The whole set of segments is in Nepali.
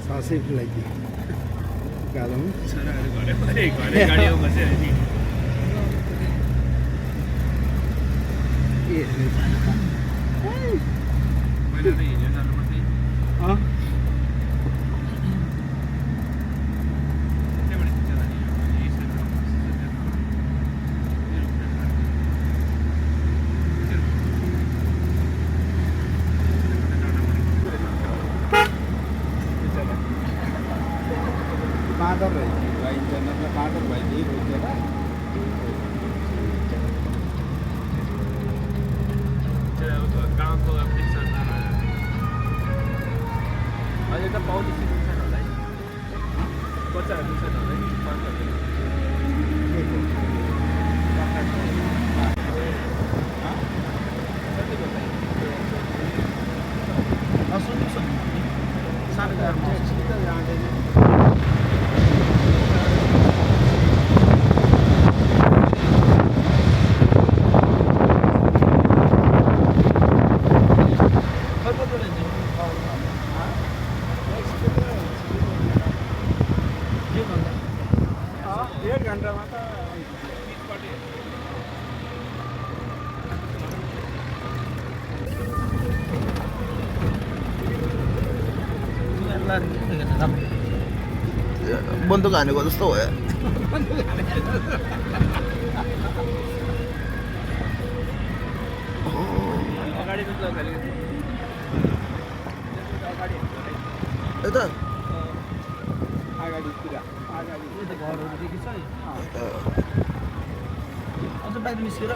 600 लागि गालामा छोराहरू घरै गाडीमा बसेर नि ए मैले त हिँडेर जानु पर्छ अँ बाँदर भाइ इन्टरनेटमा बाँदर भाइले रोकेर गाउँको अहिले त पौडी सिक्नु छैन होला है बच्चाहरू छैन होला है डेढ घन्टामा त बन्दुक हानेको जस्तो हो यार अगाडि यता अगाडि पुरा अगाडि घरहरू देखिन्छ नि अझ बाहिर निस्केर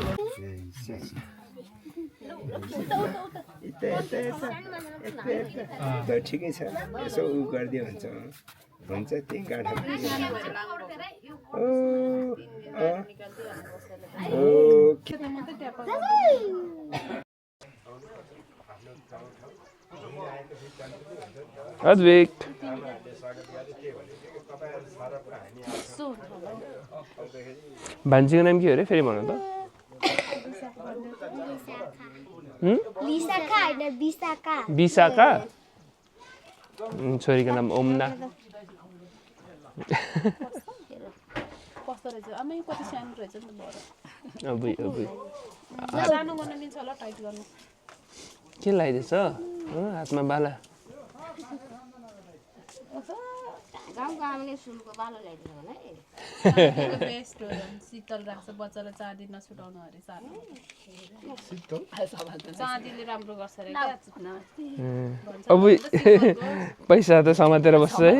त ठिकै छ यसो उ गरिदियो हुन्छ त्यही गाडा अद्विक भान्जीको नाम के हो अरे फेरि भन त विशाखा छोरीको नाम ओमना कस्तो रहेछ आमै कति सानो रहेछ नि त बडा अबुई सानो गर्न मिल्छ होला टाइट गर्नु के लगाइदिएछ हातमा बाला गाउँको आमाले सुनको बालो ल्याइदिनु होला है बेस्ट हो शीतल राख्छ बच्चालाई चाँदी नछुटाउनु अरे सानो चाँदीले राम्रो गर्छ अरे अबुई पैसा त समातेर बस्छ है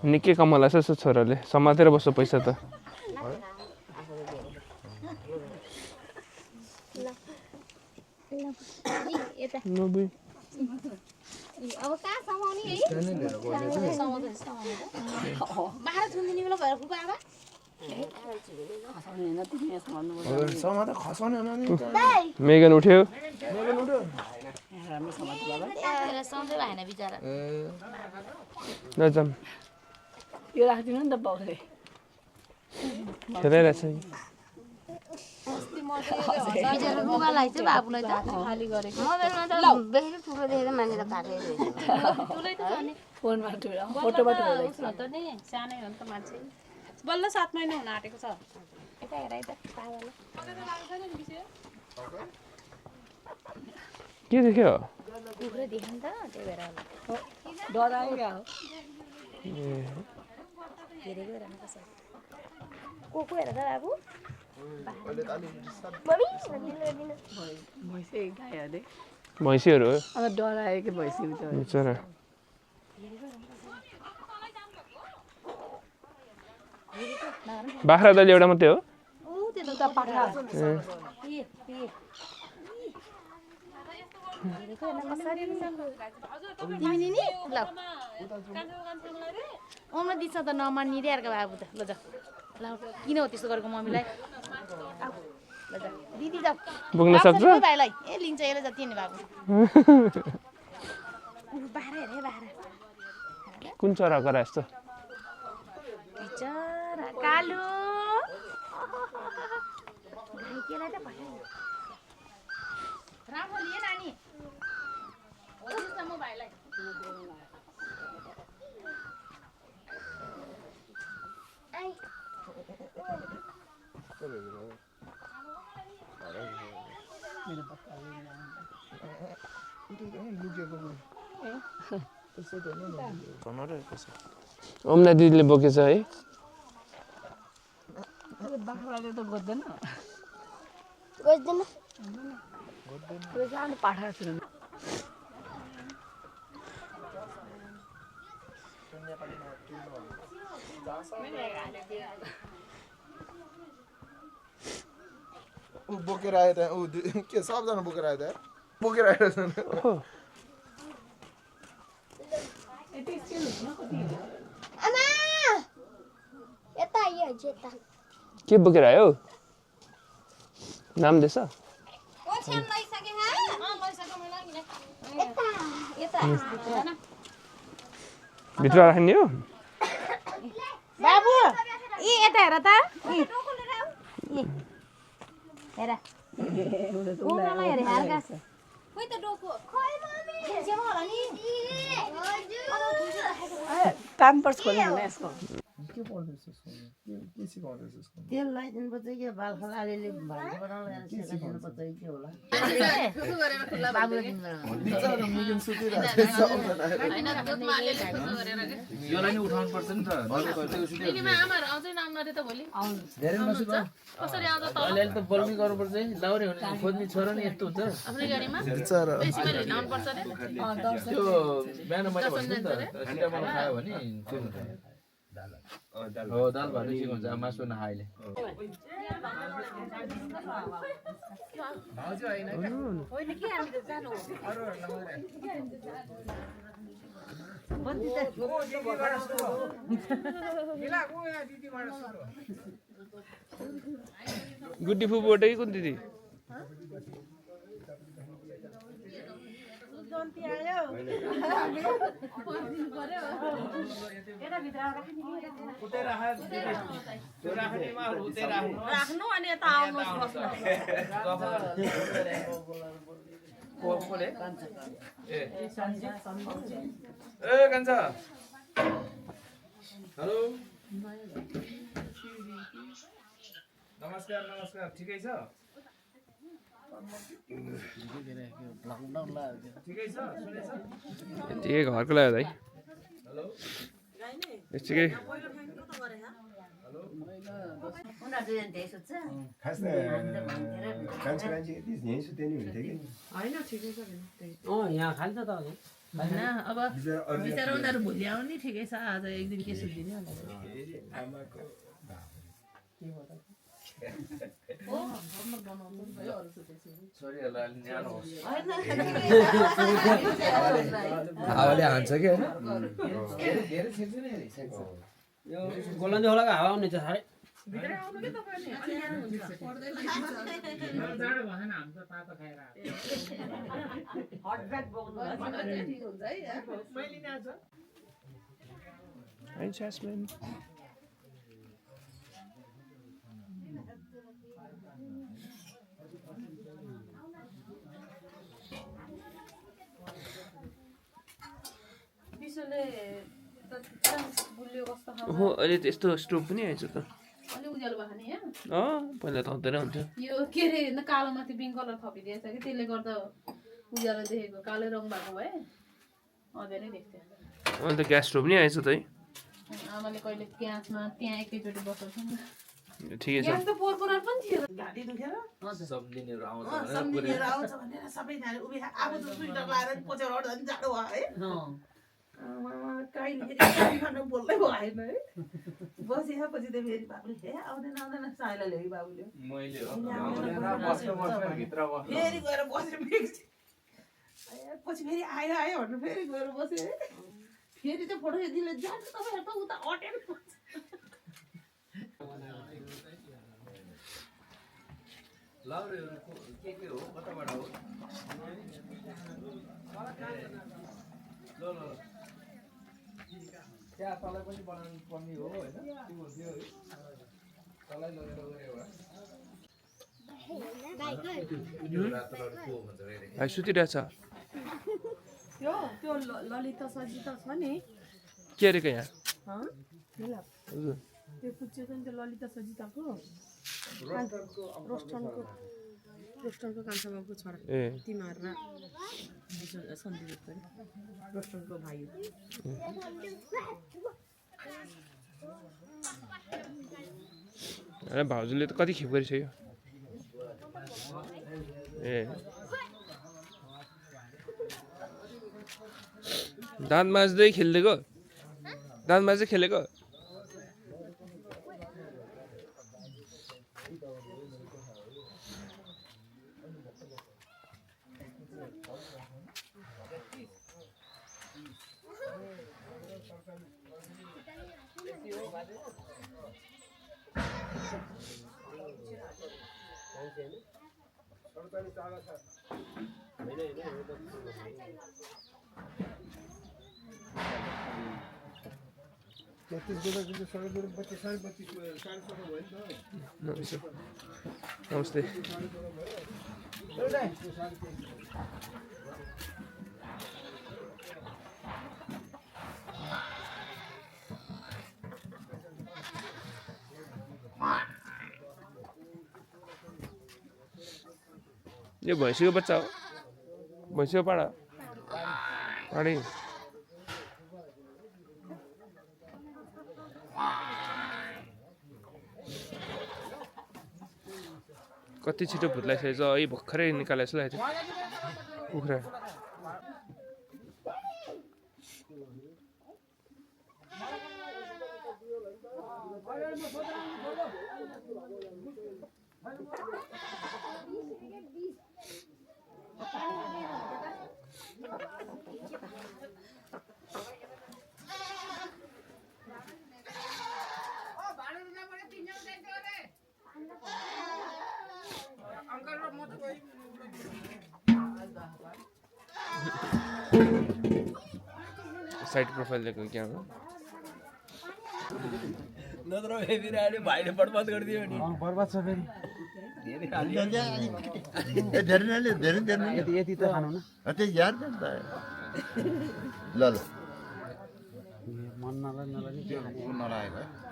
निकै कमाला छ छोराले समातेर बस्छ पैसा त अब कहाँ समाउने है बाह्र छुन्दिने बेला भएर पुग्यो आमा मेगन उठ्यो सधैँ भएन बिचरा नजाम यो राखिदिनु नि त बाउले खेलाइरहेछ बिचरा बुबालाई चाहिँ बाबुलाई त खाली गरेको मोबाइलमा त बेसी ठुलो देखेर मान्छे त काटेर ठुलै त छ नि फोनमा फोटोबाट उस न त नि सानै हो नि त मान्छे बल्ल 7 महिना हुन आँटेको छ यता हेर यता पागल के देख्यो कुखुरा देख्यो नि त त्यही भएर डरायो क्या हो हेरेको हेरेको छ को हेर त बाबु भैँसी गाईहरूले भैँसीहरू हो अन्त डरायो कि भैँसी बिचरा बाख्रा त एउटा मात्रै हो तिमीले नि ल ओम्न दिन्छ त नमान्ने रे अर्को बाबु त ल जा ल किन हो त्यस्तो गरेको मम्मीलाई ल जा दिदी जाऊ पुग्न सक्छ भाइलाई ए लिन्छ यसले जति नि बाबु बाह्र हेरे बाह्र कुन चरा करा यस्तो चरा कालु गाई केलाई त भयो राम्रो लिए नानी हो त्यसमा म भाइ ओमना दिदीले बोकेछ है बाख्राले त गोज्दैन गोज्दैन सानो पाठा छु ऊ बोकेर आयो त ऊ के सबजना बोकेर आयो त बोकेर आयो आमा यता आइयो जेता के बोकेर आयो नाम देछ ओछ्यान लैसके हा लैसके मलाई नि यता यता हैन भित्र राख्ने हो बाबु ई यता हेर त हेर उमालाई हेर हल्का खोइ त डोको खोइ मम्मी जेमा होला नि टाइम पर्स खोल्नु हुने यसको के पढ्दैछ के सिकाउँदैछ यसको तेल लगाइदिनुपर्छ कि बालखला अलिअलि भाजी बनाउनु सेकाइदिनुपर्छ के होला बाबुले दिनुभयो बिचारा मिलियन सुतिरहेको छ सबजना योलाई नि उठाउनु पर्छ नि त आमाहरू आउँदैन आउनु त भोलि धेरै नसुत कसरी आउँछ त अहिले त बोल्ने गर्नुपर्छ है लाउने हुने खोज्ने छोरो नि यस्तो हुन्छ आफ्नै गाडीमा बिचारा बेसी मैले हिँडाउनु पर्छ रे त्यो बिहान मैले भन्छु नि त छिटो मलाई खायो भने त्यो हुन्छ हो दाल भात ठिक हुन्छ मासु नखाए अहिले गुड्डी फुपूबाट कि कुन दिदी राख्नु अनि यता आउनुहोस् हेलो नमस्कार नमस्कार ठिकै छ ठिकै छ ठिकै घरको लाग्यो है हेलो यतिकै खास त कान्छी मान्छे यहीँ सुत्यो नि हुन्थ्यो कि यहाँ खान्छ त होइन अब बिचरा उनीहरू भोलि आउने ठिकै छ आज एक दिन के सुत्दिने आमाको छोरीहरूलाई अलि न्यानो होस् हावाले हान्छ कि होइन धेरै छिर्छ नि यो गोलन्दी खोलाको हावा आउने छ साह्रै भित्रै आउनु के तपाईँ अलि न्यानो हुन्छ जाडो भएन हाम्रो त तातो खाएर हट ब्याग बोक्नु ठिक हुन्छ है मैले नि आज Hi, Jasmine. हो अहिले त यस्तो स्टोभ पनि आएछ त अलि उज्यालो भयो नि पहिला त हुँदैन हुन्थ्यो यो के अरे कालो माथि पिङ्क कलर थपिदिएछ कि त्यसले गर्दा उज्यालो देखेको कालो रङ भएको भए अँध्यारै देख्थ्यो अहिले त ग्यास स्टोभ नि आएछ त है आमाले कहिले ग्यासमा त्यहाँ एकैचोटि बसाउँछ नि ठिकै छ ग्यास त पोरपोरार पनि थियो घाँटी दुखेर सम्झिनेहरू आउँछ सम्झिनेर आउँछ भनेर सबैजना उभि अब त स्वेटर लाएर पछाडि झन् जाडो भयो है कहिले बोल्दै भएन है बसिएपछि त फेरि बाबुले हे आउँदैन आउँदैन साइला ल्यायो बाबुले फेरि गएर बसेर पछि फेरि आयो आयो भनेर फेरि गएर बस्यो है फेरि चाहिँ फोटो दिले जान्छ तपाईँहरू त उता अटेर के हो कताबाट हो ल त्यहाँ तँलाई पनि बनाउनु पर्ने हो होइन त्यो हुन्थ्यो है तँलाई लगेर गयो भाइ सुतिरहेछ त्यो ललिता सजिता छ नि के अरे यहाँ हजुर त्यो पुच्चेको नि त्यो ललिता सजिताको रोस्टनको कान्छाबाबुको छोरा तिमीहरू सन्दीप रोस्टनको भाइ भाउजूले त कति खेप गरिसक्यो दाँत माझ्दै खेलिदिएको दाँत माझ्दै खेलेको नमस्ते यो भैँसीको बच्चा हो भैँसीको पाडा पाडी कति छिटो भुत्लाइसकेछ है भर्खरै निकालेको जस्तो लागेको थियो कुखुरा साइड प्रोफाइल देखो क्या हो नत्र फेरि आले भाइले बर्बाद गरिदियो नि बर्बाद छ फेरि यति त खानु न अझै यार ल ल मन नलागेको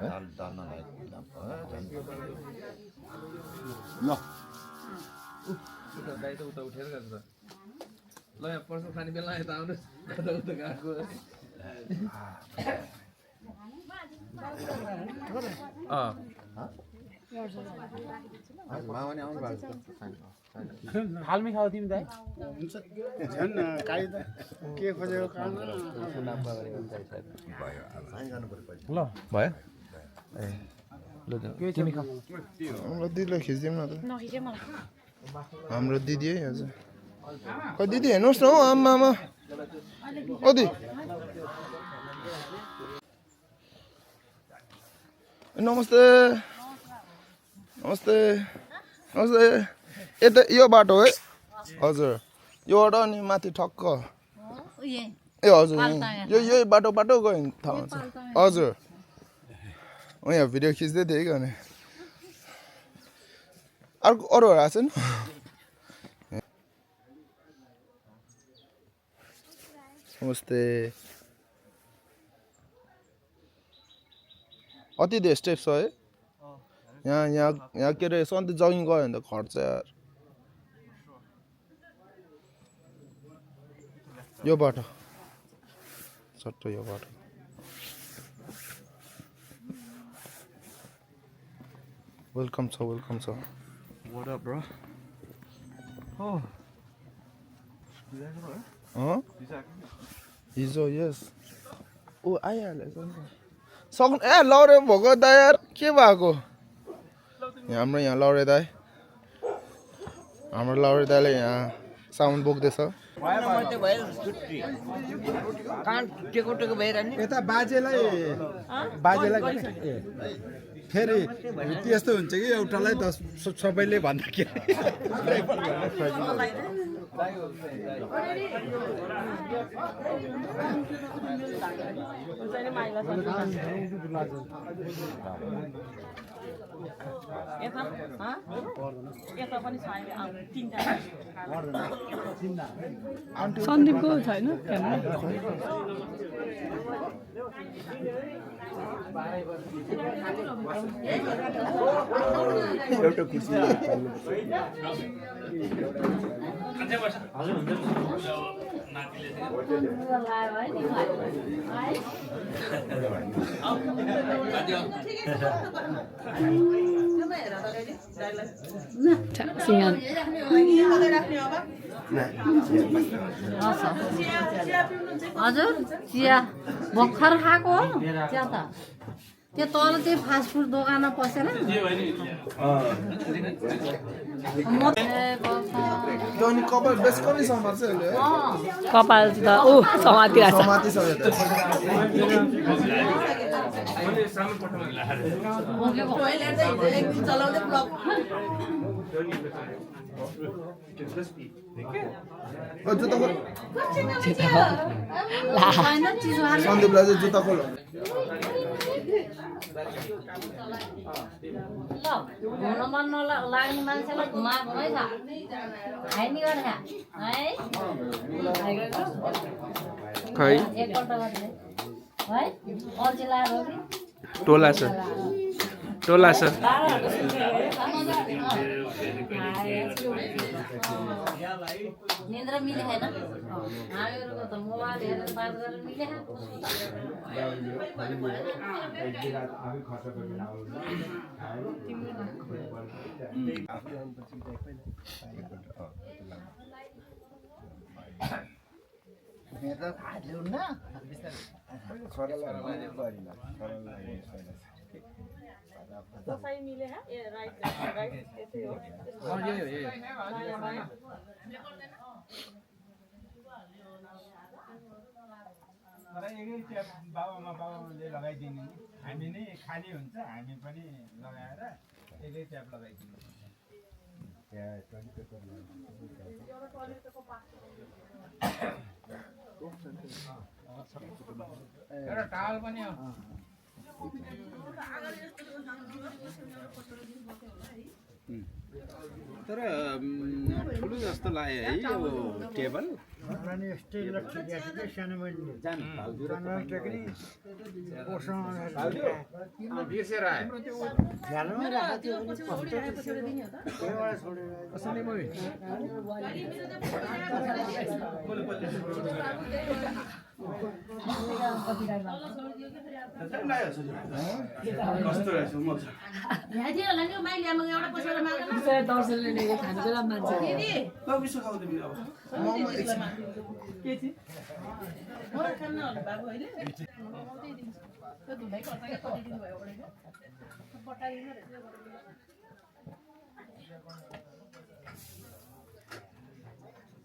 दाल दाल नलागेको ल दाइ त उता उठेर गएको छ ल यहाँ पर्छ खाने बेला यता आउनु उता उता गएको मामा नि आउनु भएको हालमै खाऊ तिमी दाइ झन् काली त के खोजेको काम ल भयो ए तिमी खा हाम्रो दिदीलाई खिचिदिउँ न त नखिचे मलाई हाम्रो दिदी है हजुर खै दिदी हेर्नुहोस् न हौ आमामा ओ दिदी नमस्ते नमस्ते नमस्ते यता यो बाटो है हजुर योबाट अनि माथि ठक्क ए हजुर यही बाटो बाटो गयो भने थाहा हुन्छ हजुर म यहाँ भिडियो खिच्दै थिएँ कि अनि अर्को अरूहरू आएको छैन नमस्ते अति धेरै स्टेप छ है यहाँ के अरे सधैँ जगिङ गयो भने त खट्छ यार यो बाटो सट्ट यो बाटो वेलकम छ What up, bro? हिजो यस ओ आइहालेछ नि सक्नु ए लौरे भएको त यार के भएको हाम्रो यहाँ लौरे दाइ हाम्रो लौरे दाइले यहाँ साउन्ड बोक्दैछ यता बाजेलाई फेरि त्यस्तो हुन्छ कि एउटालाई त सबैले भन्दा के सन्दीपको छैन एउटा खुसी हजुर चिया भर्खर खाएको चिया त त्यो तल चाहिँ फास्ट फुड दोकानमा पसेर कपाल बेसकली समात्छ अहिले कपाल त समातिरहेको छ समातिसक्यो त जुत्ता खोल सन्दीपलाई चाहिँ जुत्ता खोल घुम्न मन नलाग्ने मान्छेलाई घुमा घुमै छ खाइ नि गरेर है खै एकपल्ट गर्ने है अल्छी लाएर हो कि टोला छ टोला छ निन्द्रा मिले छैन हामीहरूको त मोबाइल हेरेर बात गरेर मिले सफाई मिले है ये राइट ऐसे हो बाबाले लगाइदिने हामी नै खाली हुन्छ हामी पनि लगाएर एकै ट्याप लगाइदिनु एउटा टावल पनि तर ठुलो जस्तो लाग्यो है यो टेबल बिर्सेर आयो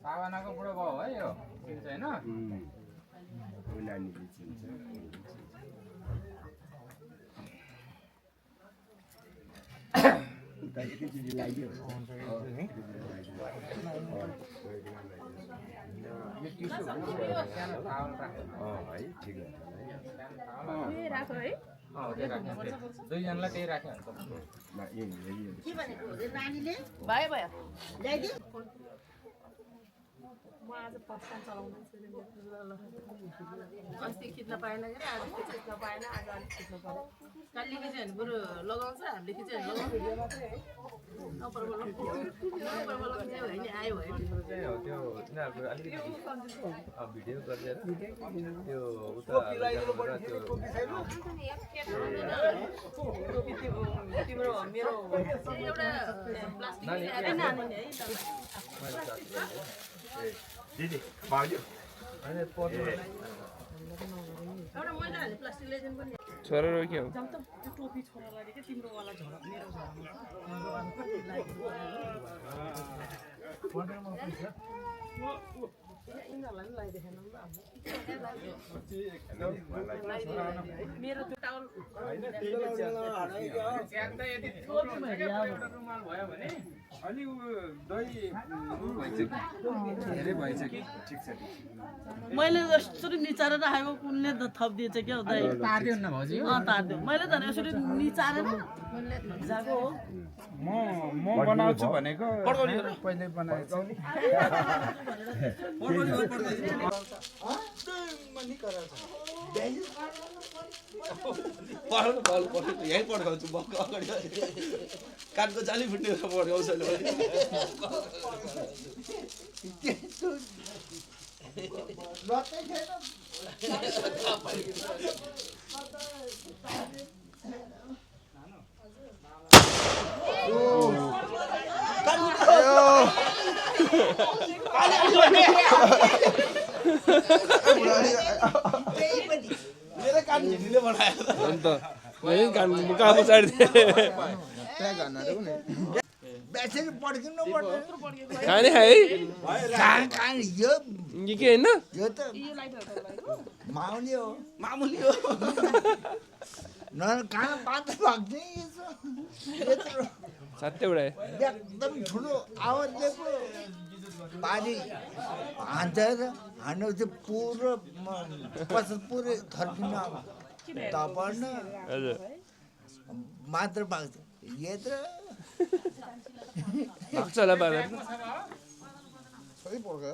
सावनाको बुढो भयो है यो चिन्छ हैन नानीले चिन्छ एकैचोटि लाग्यो है ठिक दुईजनालाई त्यही राख्यो भयो भयो म आज फर्स्ट टाइम चलाउँदैछु अस्ति खिच्न पाएन कि आज खिच्न पाएन आज अलिक खिच्नु पर्यो काली खिच्यो भने बरु लगाउँछ हामीले खिच्यो भने लगाउँछ नि आयो भयो त्यो तिनीहरूको अलिकति भिडियो गरेर त्यो उता तिम्रो मेरो एउटा प्लास्टिक दिदी भाग्यो एउटा मैला हाल्ने प्लास्टिक ल्याइदिनु पनि छोरा रो के हो त्यो टोपी छोरालाई के तिम्रो वाला झोला मेरो झोला मेरो अलि दही धेरै भएछ कि ठिक छ मैले यसरी निचारेर आएको कुनले थपिदिएछ क्या हौ दाइ तार्दियो न भाउजू तार्दियो मैले त यसरी निचारेर जाको हो म बनाउँछु भनेको पहिले बनाएको यहीँ पड्काउँछु बक्क अगाडि काठको जाली फुट्ने पड्काउँछ मेरो कान झिल्लीले बनायो अन्त यही कान मुका पछाडि खाने है यो के होइन मामुली हो सातै उडाए एकदम ठुलो आवाज दिएको पानी हान्छ हान्नु चाहिँ पुरो पुरै थर्किनु अब तपर्न मात्र पाक्छ यत्रो लाग्छ होला बाबा सही पड्का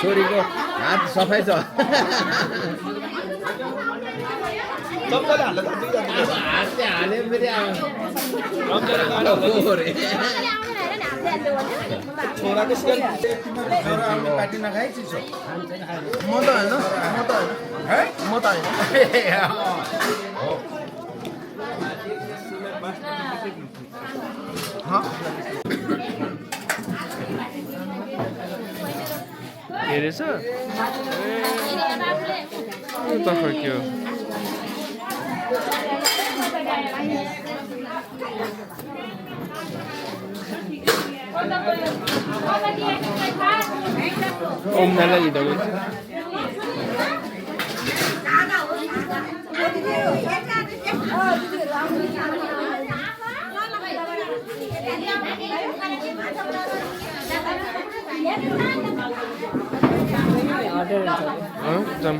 छोरीको हात सफाइ छ हातले हाले फेरि पार्टी नखाइ चिसो म त होइन के रहेछ त फर्क्यो ओम्नालाई लिँदा हुन्छ जाम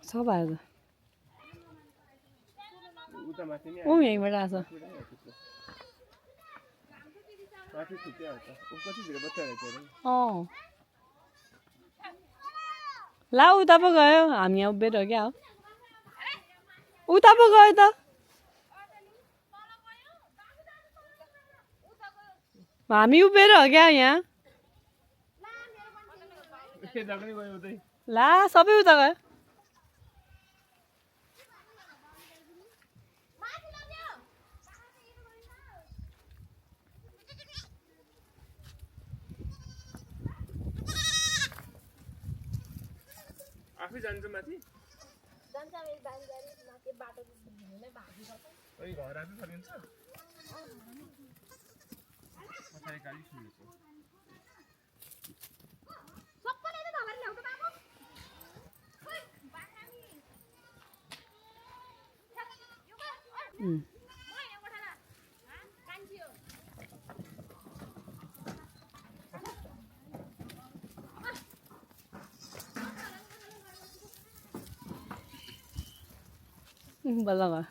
सब आयो उता माथि नि यहीँबाट आएको माथि छुट्टिहाल्छ ऊ कति धेरै बच्चा रहेछ अरे ला उता पो गयो हामी यहाँ उभिएर हो क्या हो उता पो गयो त हामी उभिएर हो क्या यहाँ ला सबै उता गयो आफै जान्छ माथि जान्छ मेरो बान्जारी माथि बाटो नै भागी गर्छ ओइ घर आफै फर्किन्छ पछाडि गाली सुनेछ सबैले त धगरी ल्याउँछ बाबु बल्ल गयो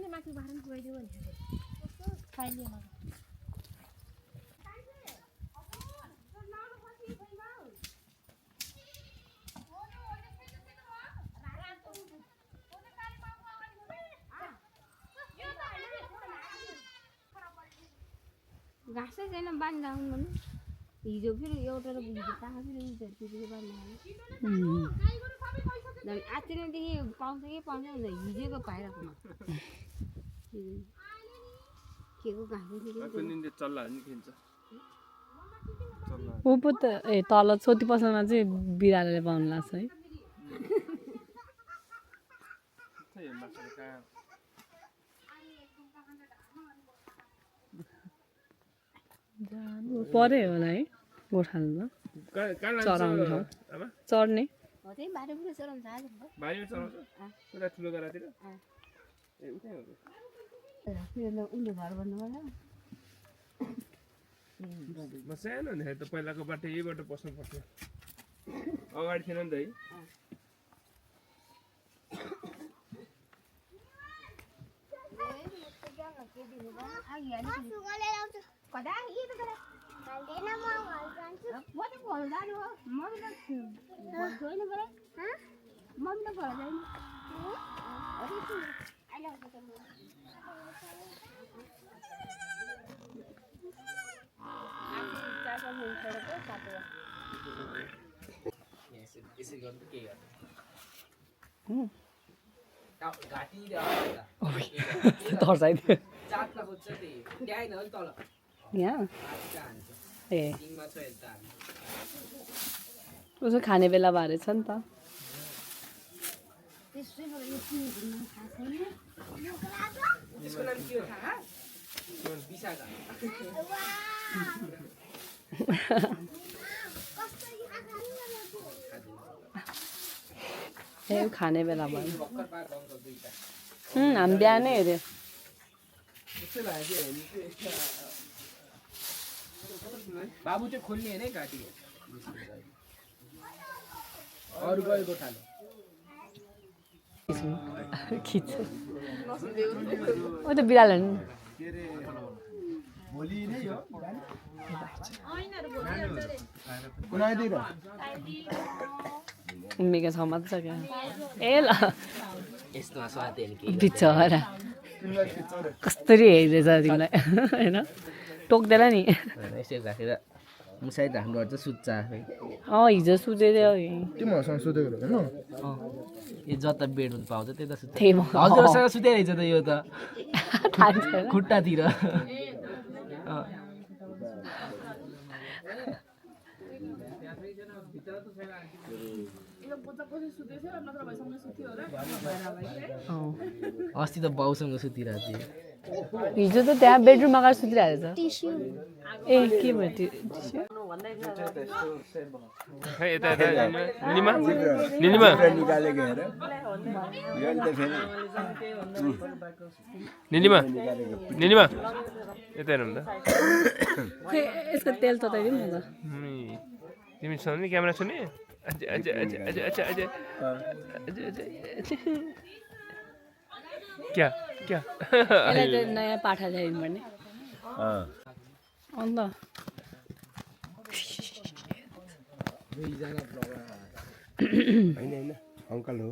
माथि बाह्र गइदियो भने फाइनली घाँसै छैन बाँध्दा भन्नु हिजो फेरि एउटा र हिजो ताहा फेरि त्यसरी बाँध्दा आत्तिनदेखि पाउँछ कि पाउँछ हिजोको पाइरहेको के को ऊ पो त ए तल छोटी पसलमा चाहिँ बिरालोले पाउनु लाग्छ है पऱ्यो होला है गोठालो चराउनु चढ्ने सानो हुँदाखेरि त पहिलाको बाटो यहीबाट पस्नु पर्थ्यो अगाडि थिएन नि त है यहाँ ए उसो खाने बेला भएर छ नि त ए खाने बेला भयो हामी बिहानै हेऱ्यो बाबु चाहिँ खोल्ने होइन घाँटी अरू गयो गोठालो खिच्छ ओ त बिरालो नि उम्मेको छमा छ क्या ए ल बिचरा कस्तरी हेरेछ तिमीलाई होइन टोक्दैन नि यसो राखेर मुसाइ धान गर्छ सुत्छ आफै हिजो सुतेको तिमीहरूसँग सुतेको होइन यो जता बेड हुन पाउँछ त्यता सुत्छ त्यही हजुरसँग सुते रहेछ त यो त खुट्टातिर अस्ति त बाउसँग सुतिरहेको थिएँ हिजो त त्यहाँ बेडरुममा गएर सुतिरहेको छ ए के भयो त्यो खै यता निलिमा निलिमा निकालेको हेर यो नि त फेरि निलिमा निलिमा यता हेरौँ त खै यसको तेल तताइदिउँ न त तिमी सुन्ने क्यामेरा सुन्ने अझै अझै अझै अझै अझै अझै अझै अझै क्या क्या यसलाई त नयाँ पाठा ल्याइदिनु पर्ने अन्त होइन अङ्कल हो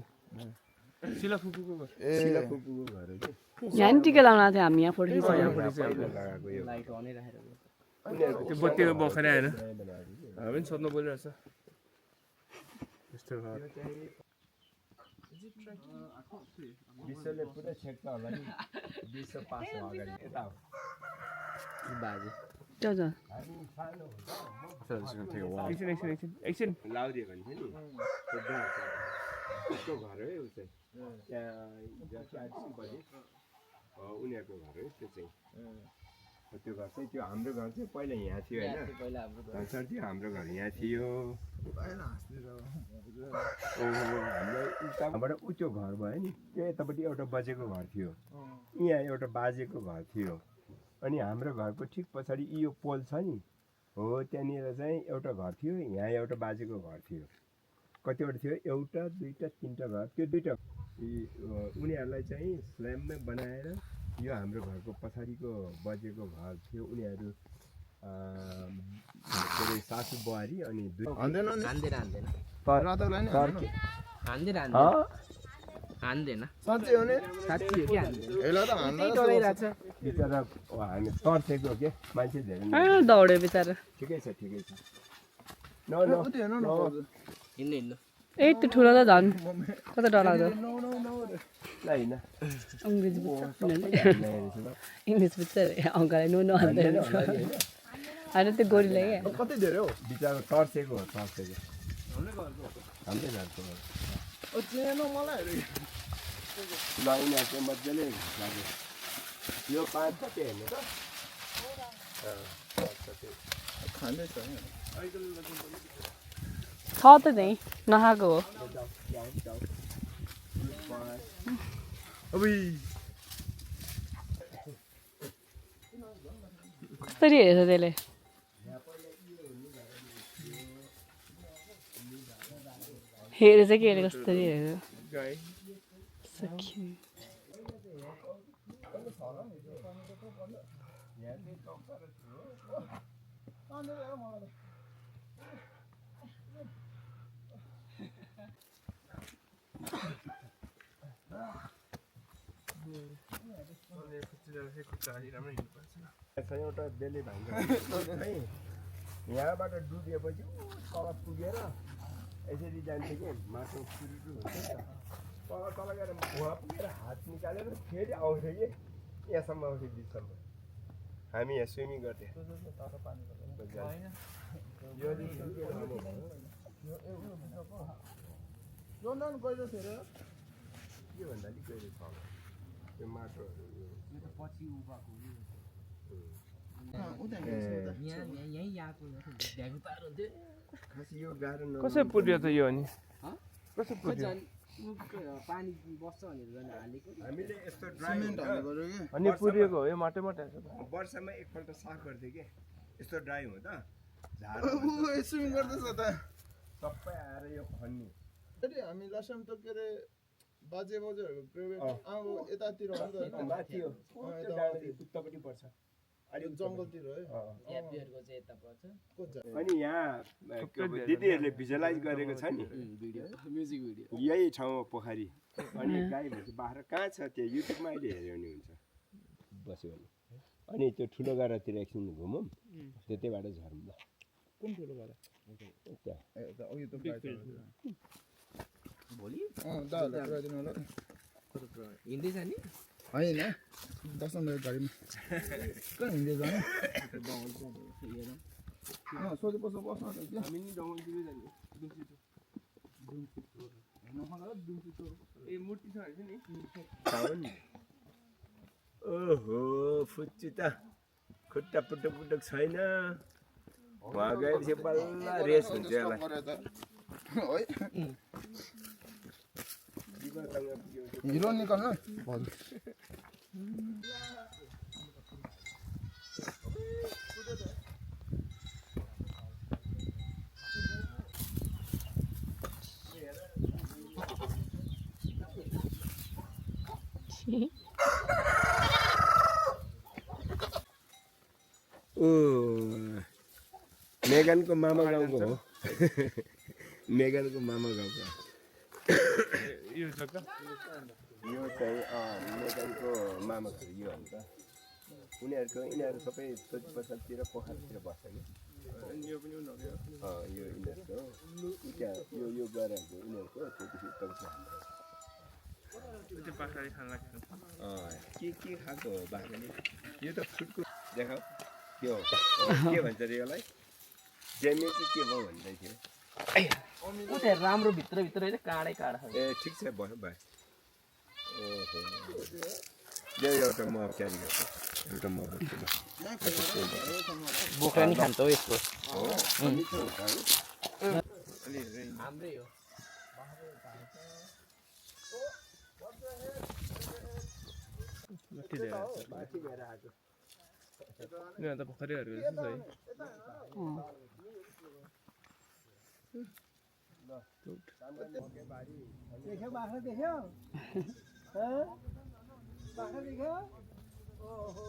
सिला फुपूको घर सिला फुपूको घर हो कि यहाँ नि टिका लाउन आएको थियो हामी यहाँ फोटो खिच्नु लगाएको यो त्यो बत्तीको बखरी आएन हामी पनि सोध्नु परिरहेछ यस्तो घर विश्वले पुरै छेक्छ होला नि विश्व पास हो अगाडि यता हो बाजे जाऊ जाऊ एकछिन एकछिन एकछिन एकछिन लाउदियो भने चाहिँ नि उसको घर है ऊ चाहिँ त्यहाँ बजे उनीहरूको घर है त्यो चाहिँ त्यो घर चाहिँ त्यो हाम्रो घर चाहिँ पहिला यहाँ थियो होइन सर त्यो हाम्रो घर यहाँ थियो हाम्रो ऊ त्यो घर भयो नि त्यो यतापट्टि एउटा बजेको घर थियो यहाँ एउटा बाजेको घर थियो अनि हाम्रो घरको ठिक पछाडि यो पोल छ नि हो त्यहाँनिर चाहिँ एउटा घर थियो यहाँ एउटा बाजेको घर थियो कतिवटा थियो एउटा दुईवटा तिनवटा घर त्यो दुईवटा उनीहरूलाई चाहिँ स्ल्याममै बनाएर यो हाम्रो घरको पछाडिको बजेको घर थियो उनीहरू के अरे सासू बुहारी अनि हान्दैन साँच्चै हो नि साँच्ची हो कि बिचरा हामी तर्सेको के मान्छे धेरै दौड्यो बिचरा ठिकै छ ठिकै छ हिँड्नु हिँड्नु ए त्यो ठुलो त झन् कता डरलाग्दो अङ्ग्रेजी बुझ्छ इङ्ग्लिस बुझ्छ अङ्कललाई नुनु हाल्दैन होइन त्यो गोरीलाई क्या कति धेरै हो बिचरा तर्सेको हो तर्सेको हाम्रै घरको मलाई ल उनीहरूको मजाले लाग्यो यो 5 कति हेर्नु त खाँदैछ छ त त्यहीँ नखाएको हो कसरी हेरेछ त्यसले हेरेछ कि हेरेको कसरी हेरेको सखी एउटा बेले भाइ यहाँबाट डुबेपछि तल पुगेर यसरी जान्थ्यो कि माटो पुरुटु हुन्छ नि त तल गएर वहाँ पुगेर हात निकालेर फेरि आउँथ्यो कि यहाँसम्म आउँथ्यो बिचसम्म हामी यहाँ स्विमिङ गर्थ्यौँ कहिले थियो र के भन्दा अलिक कहिले छ त्यो माटोहरू पछि उभाको यो गाह्रो कसै पुर्यो त यो अनि कसै पुर्यो पानी बस्छ भनेर हालेको हामीले यस्तो ड्राई अनि पुर्योको हो यो माटो माटो वर्षमा एकपल्ट साफ गर्थ्यो कि यस्तो ड्राई हुँदा स्विमिङ गर्दैछ त सबै आएर यो खन्ने हामी लास्ट टाइम त के अरे बाजे बजेहरूको अब यतातिर हो नि त माथि हो उत्तापट्टि पर्छ अलिक जङ्गलतिर है अनि यहाँ दिदीहरूले भिजुअलाइज गरेको छ नि यही ठाउँमा पोखरी अनि गाई भैँसी बाख्रा कहाँ छ त्यो युट्युबमा अहिले हेऱ्यो भने हुन्छ बस्यो भने अनि त्यो ठुलो गाडातिर एकछिन घुमौँ त्यतैबाट झरौँ ल कुन ठुलो गाडा भोलि हिँड्दै जाने होइन 10 मिनट गाडीमा कहाँ हिँड्दै जाने सोधेपछि बस्न हामी नि जङ्गलतिरै जाने ए मूर्तिसँग हुन्छ नि साउन ओहो फुच्ची त खुट्टा पुटुक पुटुक छैन वहाँ गएपछि बल्ल रेस हुन्छ यसलाई हिरो निकाल्नु मेगनको मामा गाउँको हो मेगनको मामा गाउँको यो जग्गा यो चाहिँ मेगनको मामा छोरी यो हो नि त यिनीहरू सबै सोच पछाडतिर पोखरातिर बस्छ कि यो पनि उनीहरूको यो यिनीहरूको त्यहाँ यो गराएको यिनीहरूको त्यसपछि उता त्यो बाख्राले खान लाग्छ के खाएको हो बाख्राले यो त फुटको देखाऊ त्यो के भन्छ अरे यसलाई जेमे के भयो भन्दै थियो उता राम्रो भित्र भित्र होइन काँडै काँडा ए ठिक छ भयो भाइ ओहो एउटा म क्यारी गर्छु एउटा म बोक्रा नि खान्छ हो यसको हाम्रै हो माथि गएर आएको यहाँ त भर्खरैहरू जस्तो है देख्यो बाख्रा देख्यो बाख्रा देख्यो ओहो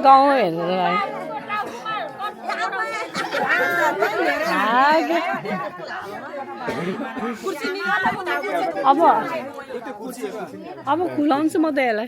गाउँ हेरेर अब खुलाउँछु म त यसलाई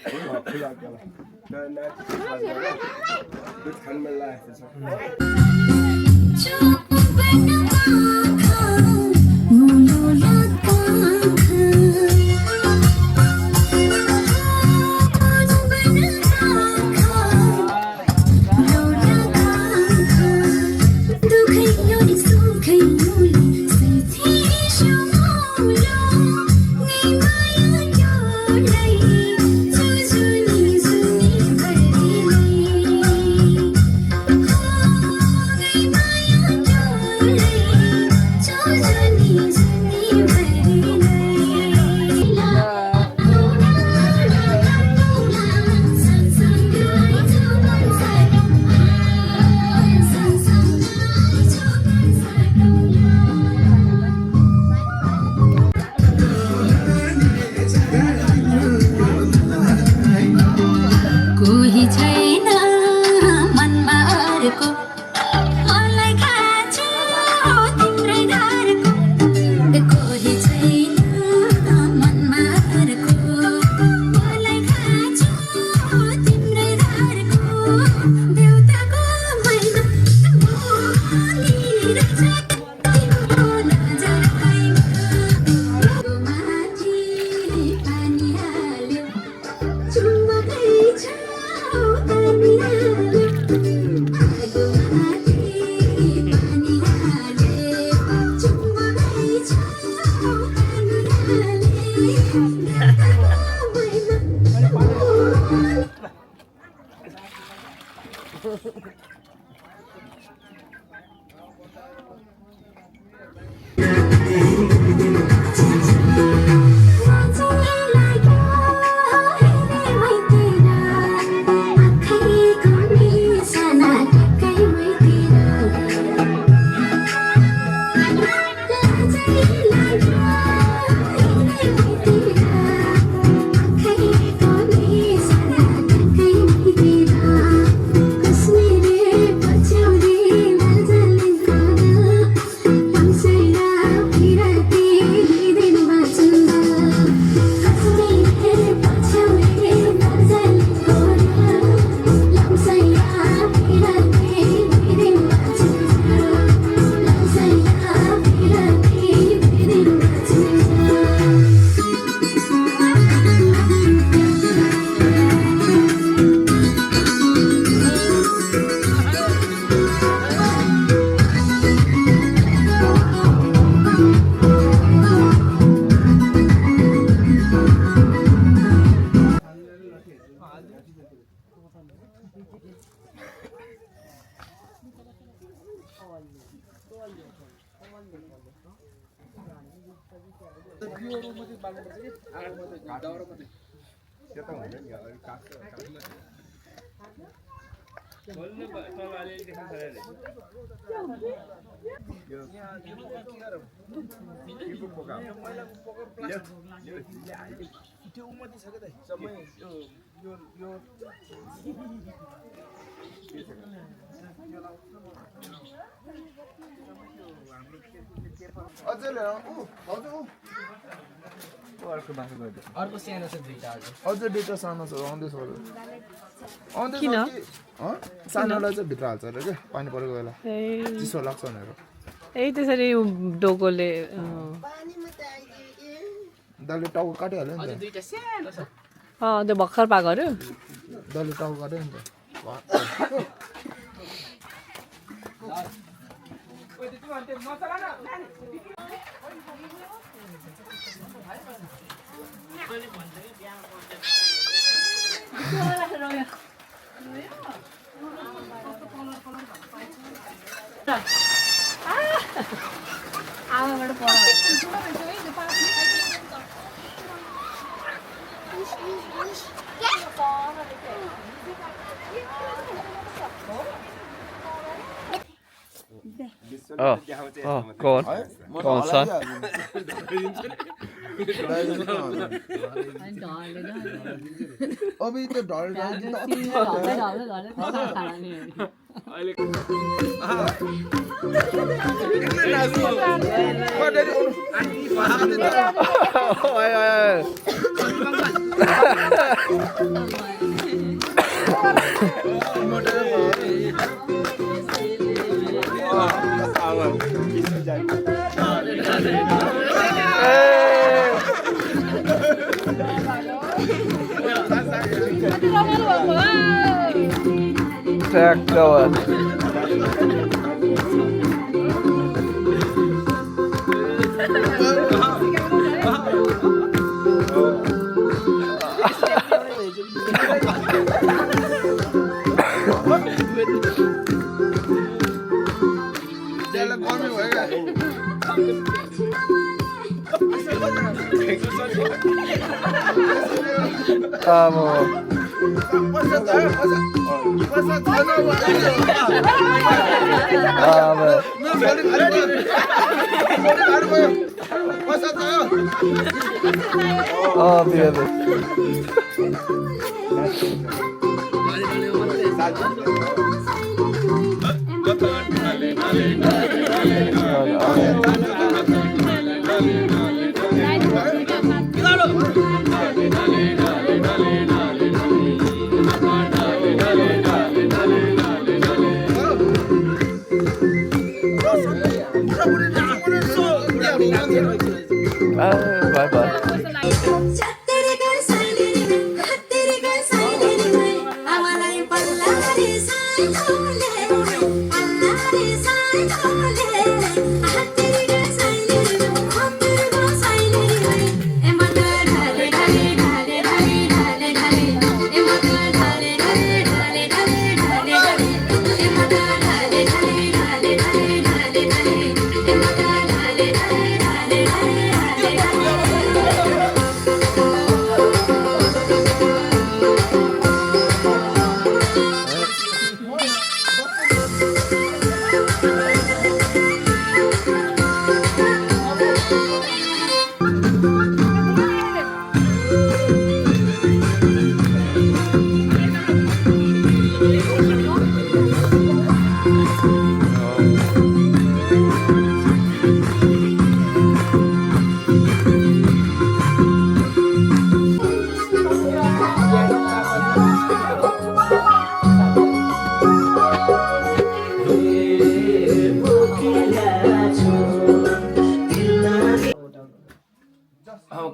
Kasmiri त्यो त होइन नि अरू काठमा बल्ल तल अलिअलि देख्न थाल्यो नि यो पोका त्यो उमति छ के त सबै यो अझै लिएर हजुर अर्को बाटो गयो अर्को सानो छ दुईटा अझै दुईटा सानो छ आउँदैछ किन? सानोलाई चाहिँ भित्र हाल्छ अरे क्या पानी परेको बेला चिसो लाग्छ भनेर ए त्यसरी डोकोले दाइले टाउको काटिहाल्यो नि त दुईटा सानो छ त्यो भर्खर पाएकोहरू दाइले टाउको काट्यो नि त आमाबाट पढायो कौन कौन सा अभी त्यो ढल Bye bye.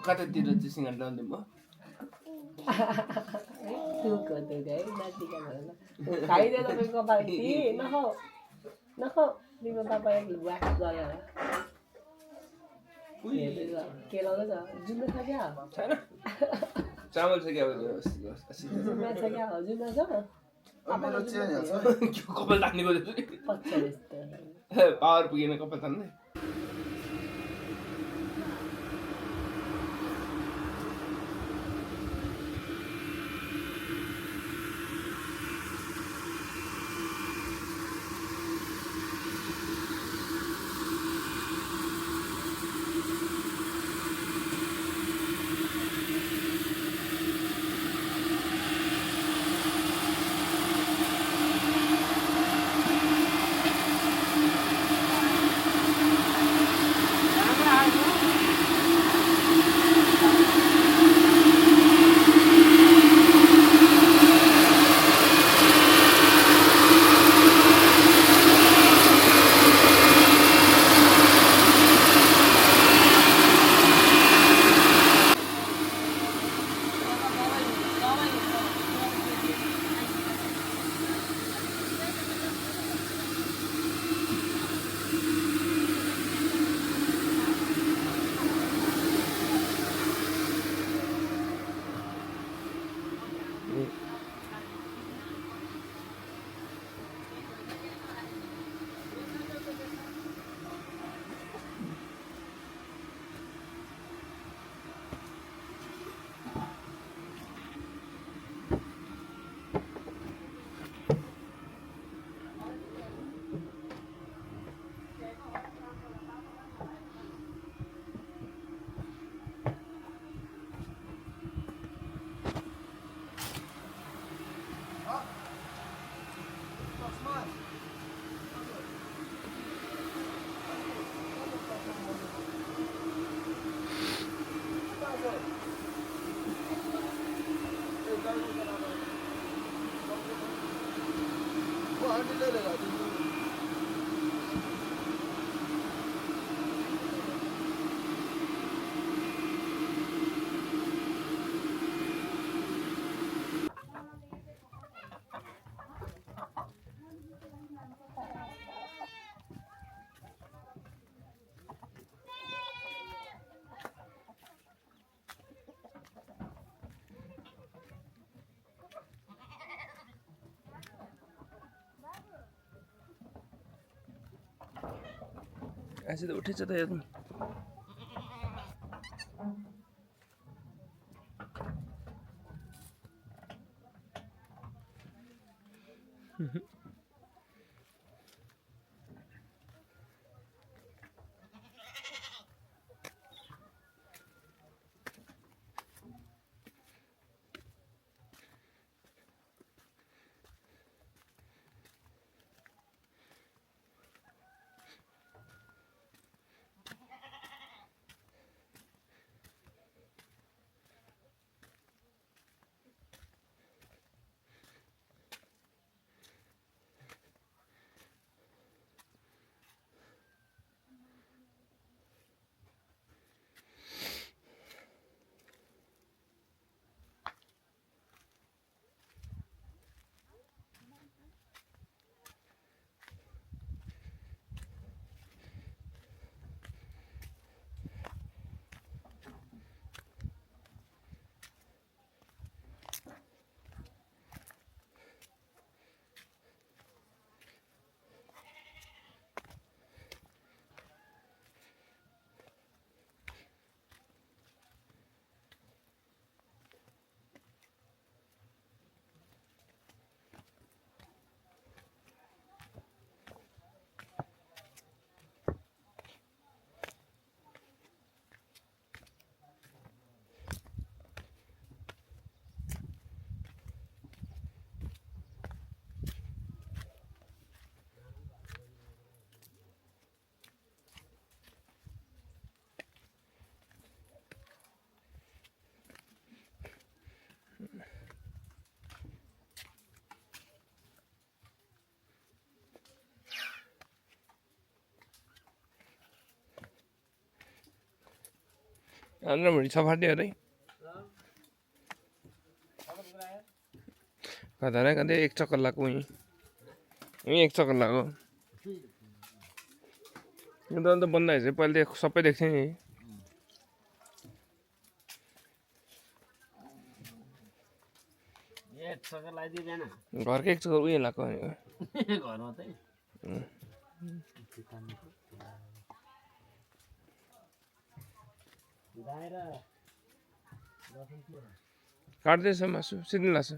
कतातिर चाहिँ सिँगार लाउँदै म खाइदिए तपाईँको कपाल नखाऊ नखाऊ तिम्रो तपाईँ व्याक्स गरेर के लाउँदैछ जुन छ क्या छैन चामल छ क्या जुन छ क्या जुन छ मेरो चेन हेर्छ कपाल तान्ने खोजेको पावर पुगेन कपाल तान्ने ऐसे तो उठेछ त हेर्नु राम्ररी सफाट्यो अरे कता कतै एक चक्कर लगाएको यहीँ एक चक्कर लगाएको यो त अन्त बन्द भएपछि पहिले सबै देख्थेँ नि एक चक्कर लगाइदियो बिहान घरकै एक चक्कर उयो लगाएको भनेको घरमा चाहिँ गाएर काट्दैछ मासु सिधै लाग्छ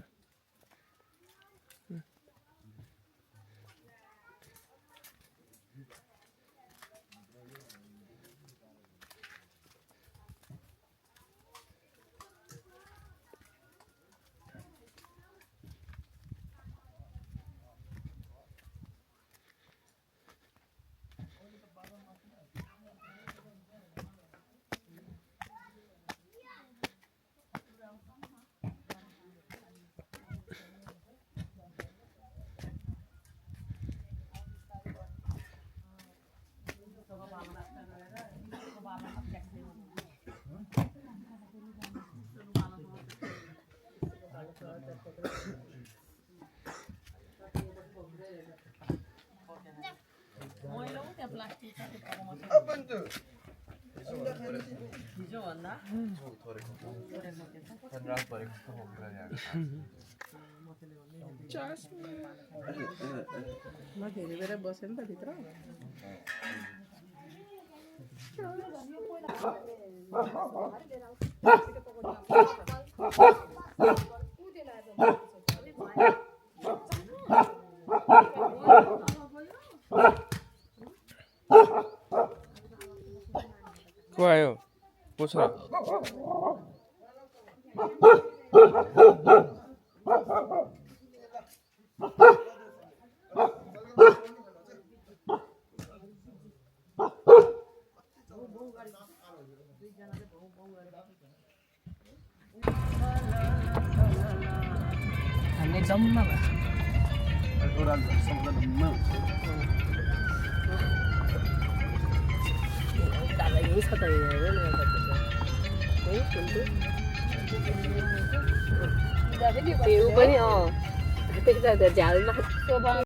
म धेरै बेर बसेँ नि त भित्र को आयो पुछ हामीले जम्मा भयो पनि